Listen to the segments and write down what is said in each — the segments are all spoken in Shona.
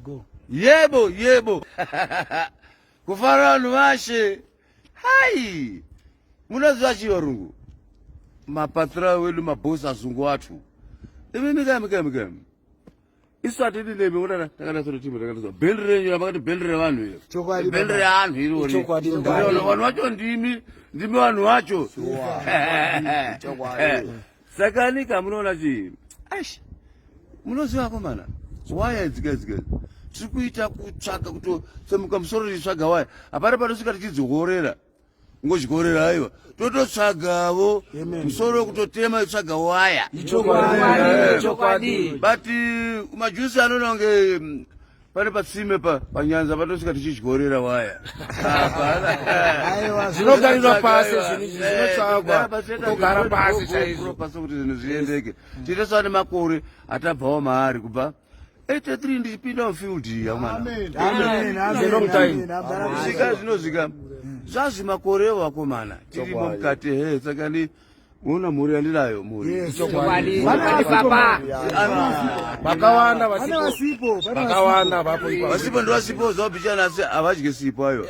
Go. Yebo, yebo. Kufara vanhu vashe. Hai. Munoziva chii varungu? Mapatsira wedu mabhosi azungu athu. Imi mika mika mika. Isu hatidi nemi unana takada soro timu takada soro. Bhendi renyu ramakati bhendi revanhu iro. Chokwadi. Bhendi reanhu iro. Chokwadi. Vanhu vacho ndimi ndimi vanhu vacho. Chokwadi. Saka nika munoona chii? Aish. Munoziva akomana. Waya dzika dzika. Tiri kuita kutsvaga kutotsemuka musoro tichitsvaga waya. Hapana panosvika tichidzihorera. Ngozvikorera aiwa. Tototsvagavo musoro kutotema tsvaga waya. Chokwadi. Chokwadi. But majusi anoona kunge pane patsime pa panyanza patosvika tichidyorera waya. Hapana. Zvinogarirwa pasi zvinhu izvi zvinotsvagwa kutogara pasi chaizvo. Pasi kuti zvinhu zviendeke. Tiite saane makore atabvawo maari kubva 83 ndichipinda mufield iya mwana. Amen. It's a long time. Svika zvinosvika zvazvi makorewo akomana tirimo mukati he saka ndi unoona mhuri yandinayo mhuri. Chokwadi. Chokwadi papa. Vakawanda Pane vasipo. vasipo, pane Vakawanda vapo ipapo. Vasipo ndovasipo zvabichana asi havadye sipo ayo.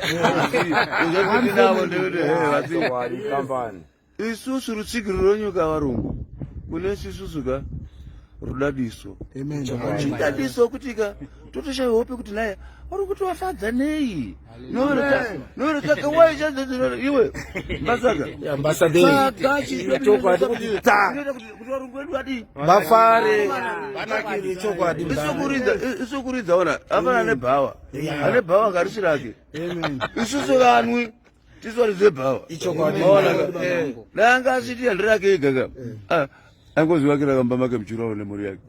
Uzvatinavo ndekuti he vasipo. Chokwadi company. Isusu rutsigiro rwenyika varungu kune isusu ka rudadiso. Amen. Chidadiso kuti ka totoshaya hope kuti naye vari kuti wafadza nei noverotaka wai chadzedzero iwe mbasaka Ambassador. Chokwadi kuti ta. kuti varungu vedu vadii Vafare. Vanakire chokwadi. Isukuridza isukuridza ona afana nebhawa ane bhawa ngarisi rake isusu vanwi tiswaridze bhawa Ichokwadi. Dai anga asiti handirake ega ka Ah, angozvivakira kamba make muchirawo nemhuri yake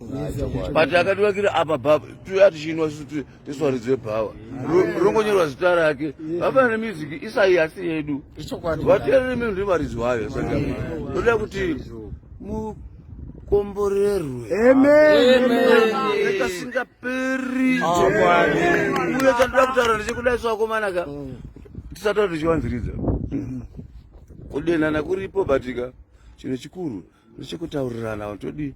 but akativakira apa bhawa tuya tichinwa isusu tiswaridze bhawa rongonyorwa zita rake vafana nemusic isai asi yedu Ichokwadi. vateereri minhu ndivaridzi wayo saka toda kuti mukomborerwe nekasingaperi uye chandoda kutaura ndechekudai swakomana ka tisati tichiwanziridza kudenhana kuripo batika chinhu chikuru ndechekutaurirana todi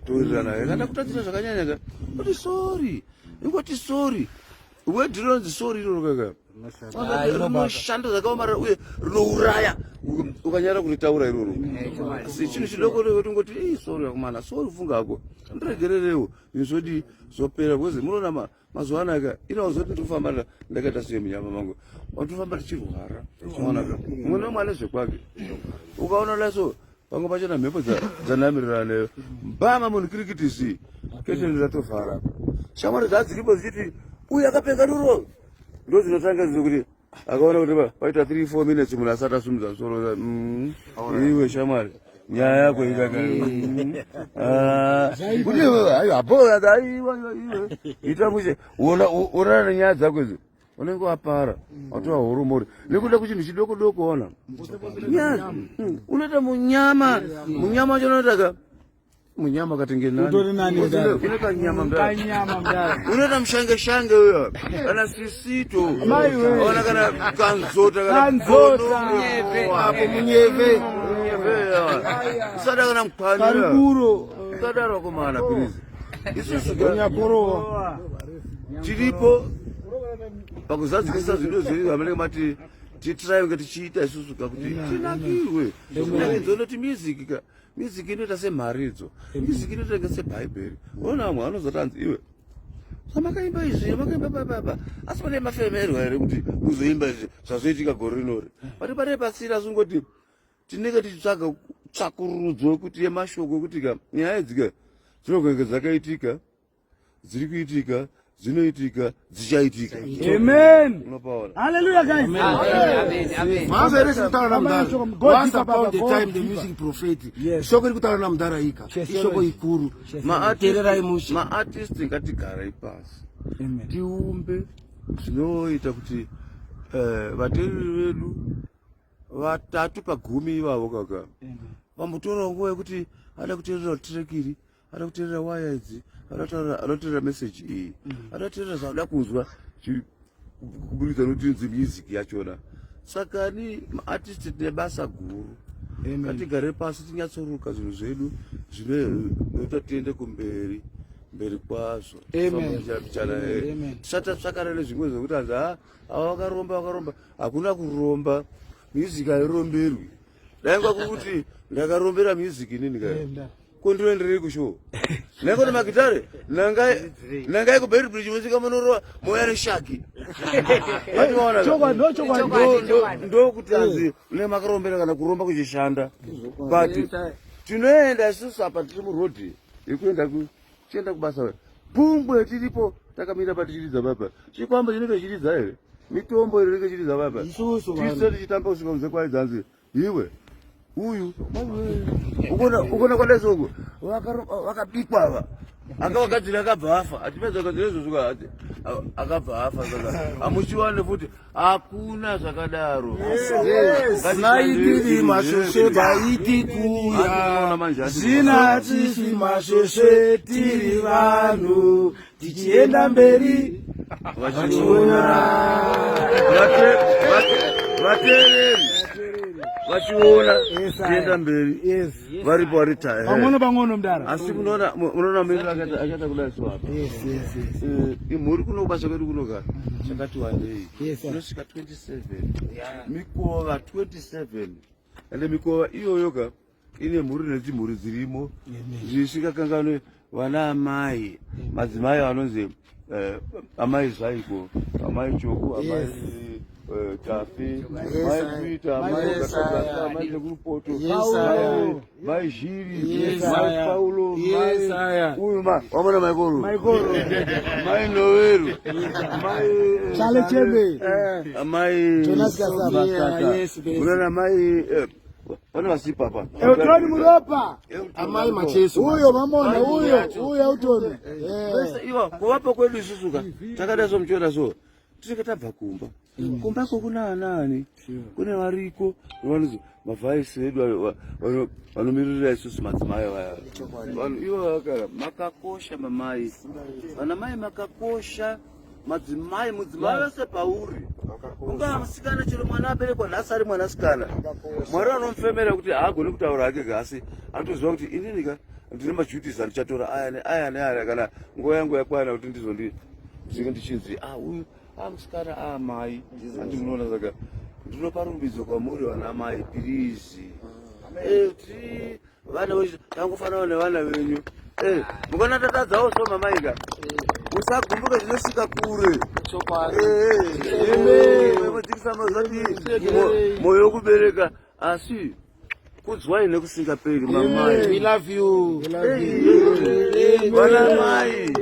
towirirana kana kutadzira zvakanyanya ka oti sori ingoti sori wedhi rinonzi sori iroro kaka rinoshanda zvakaomarara uye rinouraya ukanyara kuritaura iroro asi chinhu chidoko tingoti ii sori akomana sori funga hako ndiregererewo zvinhu zvodi zvopera because munoona mazuva anaka inauzoti ndikufamba ndakaita sei munyama mangu watofamba tichirwara unoona mumwe nomwe ane zvekwake ukaona laso pamwe pachona mhepo dzanamirirana neyo mbama munhu kirikitisi keteni ratovhara shamwari dzadziripo dzichiti uyu akapenga ruro ndo dzinotanga dzizo kuti akaona kuti paita 3 4 minutes munhu asati asumudza musoro iwe shamwari nyaya yako ikaka kuti iwe apo aiwa iwe ita mushe onana nenyaya dzako idzo unenge wapara watova horomori nekuda kuchinhu chidoko doko ona unoita munyama munyama wacho unoitaka munyama katenge nani une kanyama mdara unoita mushange shange uyo kana sisito ona kana kanzota kana apo munyeve usada kana mkwani usadaro akomana pirizi isusu nyakorowa tiripo pakuzadzikisa zvido zvedu zvamunenge mati titirayo kunge tichiita isusu ka kuti tinakirwe nakidzo noti music ka music inoita semharidzo music inoita kunge sebhaibheri unoona vamwe vanozoti anzi iwe zvamakaimba izvi makaimba papapa asi pane mafemerwa here kuti muzoimba izvi zvazoitika gore rinori but pane pasina sungoti tinenge tichitsvaga tsvakurudzo yekuti yemashoko ekuti ka nyaya idzi ka dzinogenge dzakaitika dziri kuitika dzinoitika dzichaitika. Amen. Unopaona. Hallelujah guys. Mwanzo here kutaura namudhara. God Once upon the God time the music prophet. Yes. Shoko iri kutaura namudhara ika. Ishoko ikuru. Teererai mushe. Maartist ngatigarai pasi Amen. tiumbe zvinoita kuti vateereri vedu vatatu pagumi ivavo kaka vambotorawo nguva yekuti ada kuteerera track iri ada kuteerera waya idzi anoteerera message iyi anoteerera zvaada kunzwa kuburikidza nokuti inzi music yachona saka ni maartist tine basa guru ngatigare pasi tinyatsoruka zvinhu zvedu zvinoita tiende kumberi. Mberi kwazvo. Amen. Mbichana, Amen. Tisati tatsvakana nezvimwe zvekuti hanzi ha ava vakaromba vakaromba. Hakuna kuromba. Music hairomberwi. Dai kwakuti ndakarombera music inini kaya. Enda. Ko ndinoenderei kushow? Nangoti magitare nangai nangai kuBeitbridge musika munorova moya neshaki. Vationa. Chokwadi, ndo chokwadi. Ndokuti hanzi une makarombera kana kuromba kuchishanda. But tinoenda isusu apa tiri murodhi yekuenda tichienda kubasa we. Pungwe tiripo takamira patichiridza papa. Chikwambo chinenge chichiridza here? Mitombo iri inenge ichiridza papa. Isusu vanhu. Tise tichitamba kusvika kunze kwaedza hanzi iwe uyu ukona ukona kwadai uku vakabikwa ava akavagadzira akabva afa achipedza kugadzira izvozvo ka akabva afa saka hamuchiwane futi hakuna zvakadaro. Naitiri mashoshe taiti kuya zvina tisi mashoshe tiri vanhu tichienda mberi vachiona. Vateereri vachiona Yes, tienda mberi. Yes. Varipo vari ta Pang'ono pang'ono mudara. Asi munoona munoona miriro akaita kudai so apa. Yes. Imhuri kuno kubasa kwedu kunoka chakati wandei. Yes, sir. Tinosvika 27 mikova 27 ende mikova iyoyo ka ine mhuri nedzimhuri dzirimo zvisingakanganwe vana amai madzimai vanonzi amai Zvaiko, amai Choku, amai Tafi, mai Peter, mai Yes, Gakagasa, sir. mai Sekurupoto, Yes, sir. mai Zhiri, Yes, mai sir. Paulo, Yes, mai sir. uyu ma wamona Maikoro, Maikoro. mai Noweru, mai Chale Chembe. Mai Jonas Kasaba. Masaka. Yes. Unoona mai vane vasipa apa. Eltoni Muropa. Amai Macheso. Uyo mamona uyo, uyo Eltoni. Vese iwa kuvapo kwedu isusu ka takadai so muchiona so tinenge tabva kumba kumbako kuna anani kune variko vanonzi mavhaisi edu ayo, vanomiririra isusu madzimai vaya vanhu ivo vakara makakosha mamai vana mai makakosha madzimai mudzimai wese pauri ungaa musikana chero mwana aberekwa nhasi ari mwanasikana Mwari anomufemera kuti haagoni kutaura hake gasi anotoziva kuti inini ka ndine maduties andichatora aya neaya neaya kana nguva yangu yakwana kuti ndizondi ndinge ndichinzi ah uyu ah musikana ah mai andi munoona. Saka ndinopa rumbidzo kwamuri vana mai, please. Tiri vana tangofanana nevana venyu. Mukona tatadzawo so mamaika musagumbuka zvinosvika kure. Modzikisa mazati mwoyo wekubereka asi kudzwai nekusingaperi mamai. We love you. Vana mai.